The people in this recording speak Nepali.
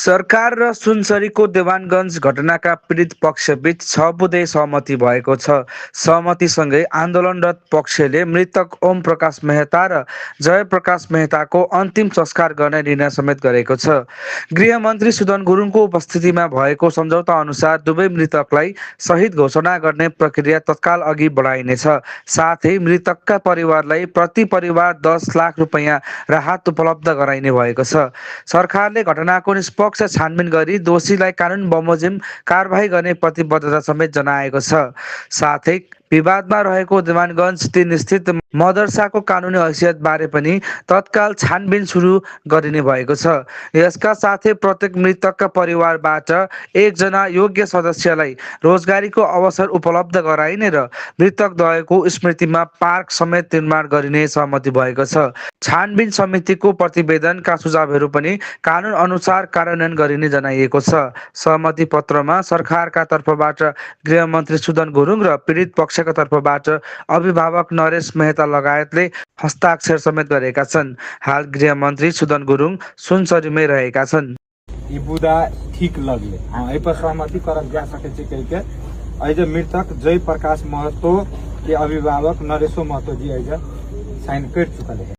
सरकार र सुनसरीको देवानगञ्ज घटनाका पीडित पक्षबीच 6 बुँदे सहमति भएको छ। सहमतिसँगै आन्दोलनरत पक्षले मृतक ओम प्रकाश मेहता र जयप्रकाश मेहताको अन्तिम संस्कार गर्ने निर्णय समेत गरेको छ। गृहमन्त्री सुदन गुरुङको उपस्थितिमा भएको सम्झौता अनुसार दुवै मृतकलाई शहीद घोषणा गर्ने प्रक्रिया तत्काल अघि बढाइनेछ। साथै मृतकका परिवारलाई प्रति परिवार 10 लाख रुपैयाँ राहत उपलब्ध गराइने भएको छ। सरकारले घटनाको निष्पक्ष छानबिन गरी दोषीलाई कानुन बमोजिम कारबाही गर्ने प्रतिबद्धता समेत जनाएको छ। साथै विवादमा रहेको देवानगञ्ज 3 स्थित मदरसाको कानुनी हैसियत बारे पनि तत्काल छानबिन सुरु गरिने भएको छ। यसका साथै प्रत्येक मृतकका परिवारबाट एकजना योग्य सदस्यलाई रोजगारीको अवसर उपलब्ध गराइने र मृतकद्वयको स्मृतिमा पार्क समेत निर्माण गरिने सहमति भएको छ। छानबिन समितिको प्रतिवेदनका सुझावहरू पनि कानुन अनुसार कार्यान्वयन गरिने जनाइएको छ। सहमति पत्रमा सरकारका तर्फबाट गृहमन्त्री सुदन गुरुङ र पीडित पक्षका तर्फबाट अभिभावक नरेश मेहता लगायतले हस्ताक्षर समेत गरेका छन्। हाल गृहमन्त्री सुदन गुरुङ सुनसरीमै रहेका छन्। ये बुदा ठीक लगले एहि पर सहमति करल जा सके के अहिज मृतक जय प्रकाश महतो के अभिभावक नरेशो महतो जी अहिज साइन कर चुकल है।